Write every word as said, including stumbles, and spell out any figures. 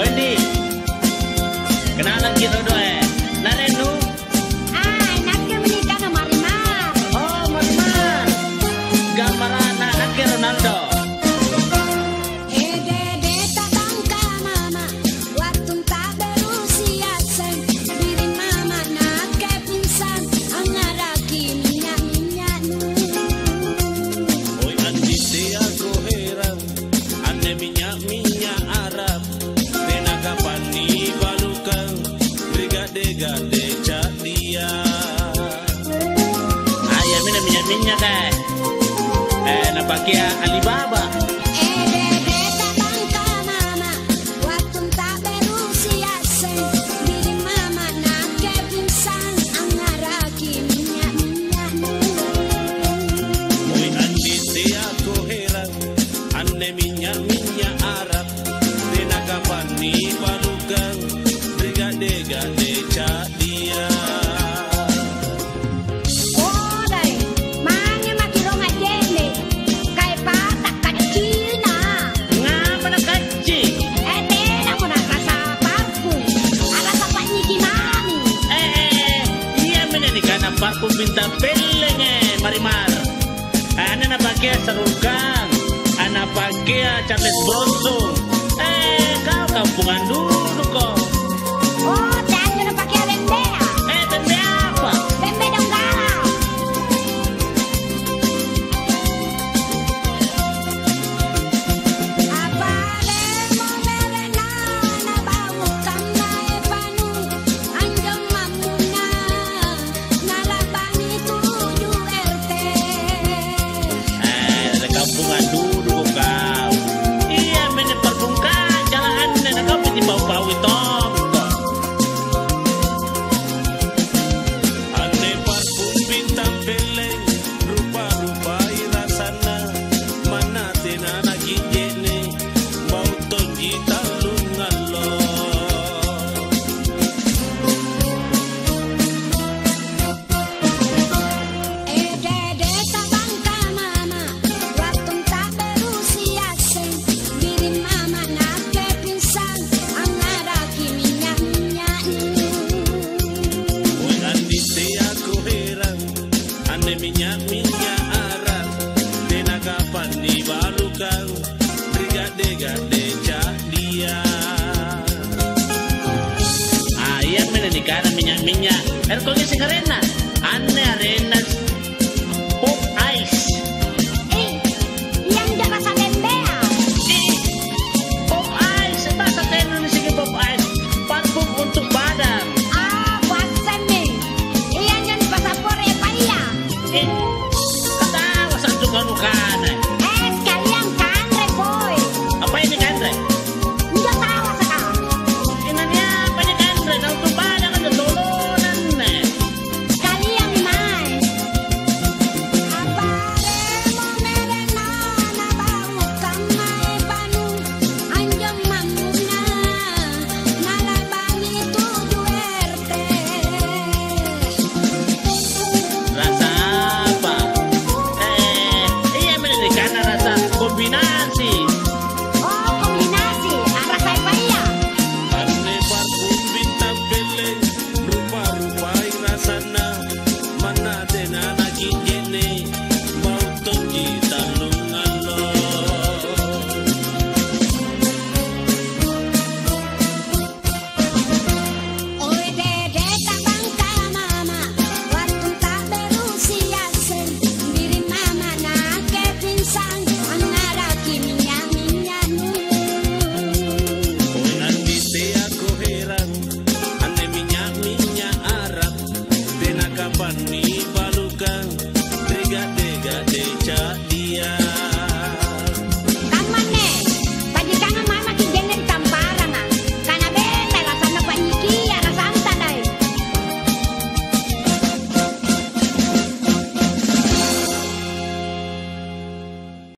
Oi, Ndi. Kenalang ki' dodoe. Narennu? Ah, inakke menikana Marimar. Oh, Marimar. Gambara'na nakke Ronaldo. Ede-deta bangka mama, wattunta berusia seng, biring mama nakke pingsan, angngaraki minynya'-minynya'nu. Oi, Andi, teako herang, anne minynya'-minynya' Arab, tena kapang nibalukang ri gadde-gadde ca'dia. Ah, iaminne minynya'-minynyaka, eh, napakea Alibaba. Ede-deta bangka mama, wattunta berusia seng, biring mama nakke pingsan, angngaraki minynya'-minynya'nu. Oi, Andi, teako herang, anne minynya'-minynya' Arab, tena kapang nibalukang ri gadde-gadde ca'dia. Odai, mange maki' rong ajje'ne', kae pata' kaccina. Ngapa nakacci? Eh, tenamo narasa parfum, arasa pa'nyiki mami. Eh, eh, eh, iaminne nikana parfum bintang pellenge, Marimar. Anne napakea sarukang, anapakea Charles Bronson. Eh, kau kampungang duduko. Oh, teanjo napakea bembea. Eh, bembe apa? Bembe donggala. Apa remo mere'na nabau kamma epanu, anjo mammunna. Nalabani tuju R T. Eh, ri kampungang duduko kau. Iaminne parfum kajala' anne, na kau piji pau-paui tongko. Anne parfum bintang pelleng, rupa-rupai rasanna, manna tena naki'je'ne'. Bau tonji tallungallo. Ede-deta bangka mama, wattunta berusia seng, biring mama nakke pingsan, angngaraki minynya'-minynya'nu. Oi, Andi, teako herang, anne minynya'-minynya' Arab, tena kapang nibalukang ri gadde-gadde ca'dia. Ah, iaminne nikana minynya'-minynya'. Ero' ko ngiseng arenna? Anne are